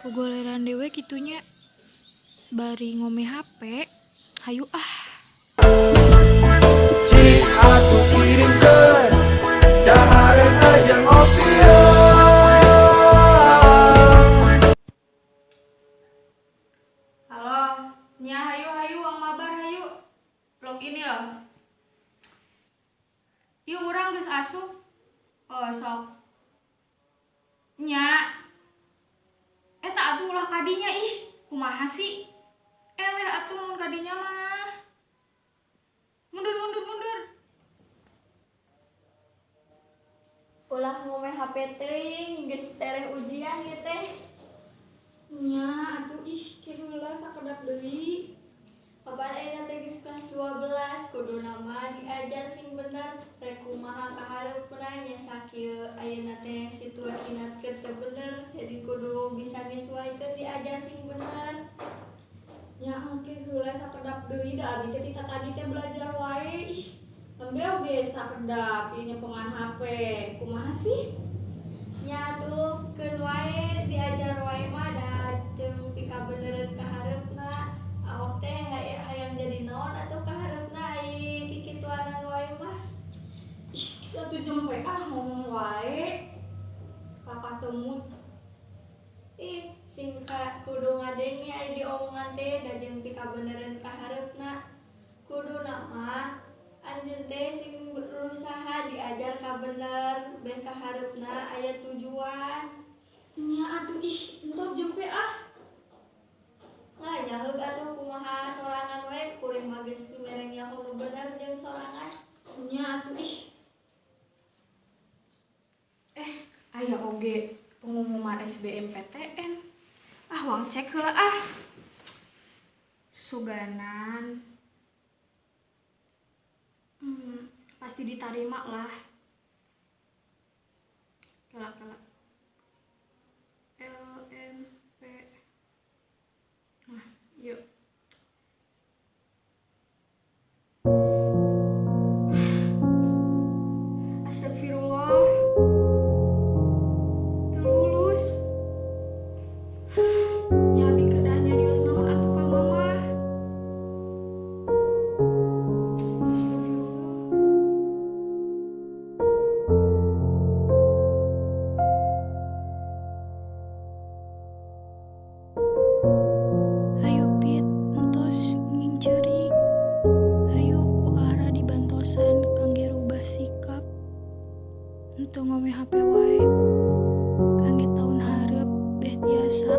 Gogoleran dewe kitunya bari ngome HP. Hayu ah. Cik asup kirimkeun dahareun aja ngopi. Halo, nya hayu hayu wang mabar hayu. Login ya. Yuk urang geus asup. Oh sok. Nya. Eta atuh ulah kadinya ih, kumaha sih? Eleh atuh mun kadinya mah. Mundur mundur mundur. Ulah ngome HP teuing, geus tereh ujian ieu teh. Nya atuh ih ke heula sakedap deui. Kapan ayeuna teh geus kelas 12, kuduna mah diajar sing bener rek kumaha kahareupna nya sakieu ayeuna teh situasina keur teu bener, jadi kudu bisa nyesuaikeun diajar sing bener. Nya engke heula sakedap deui da abi teh tadi teh belajar wae ih. Nembe oge sakedap ieu nyepengan HP. Kumaha sih? Nya atuh keun wae diajar wae mah da jeung pikabenereun kahareupna. Awak teh hayang jadi naon atuh kahareupna ai kikituanan wae mah. Ih, geus atuh jempe ah ngomong wae. Kakak temut. Ih, sing kudu ngadenge ai diomongan teh da jeung pikabenereun kahareupna. Kuduna mah anjeun teh sing berusaha diajar ka bener beh kahareupna aya tujuan. Nya atuh ih, entos jempe ah. Lah nyaheug atuh kumaha sorangan wae, kuring mah geus mere nyaho nu bener jeung sorangan. Nya atuh ih. Aya oge pengumuman SBMPTN. Ah, wang cek heula ah. Susuganan. Pasti ditarima lah. Kela-kela. L M P. Nah, yuk. Astagfirullah. Teu lulus. Ya abi kedah nyarios naon atuh ka mama. Astagfirullah. Hayu Pit, entos ngingceurik. Hayu ku ara dibantosan kangge rubah sikap. Henteu ngome HP wae. Kangge taun hareup beh tiasa.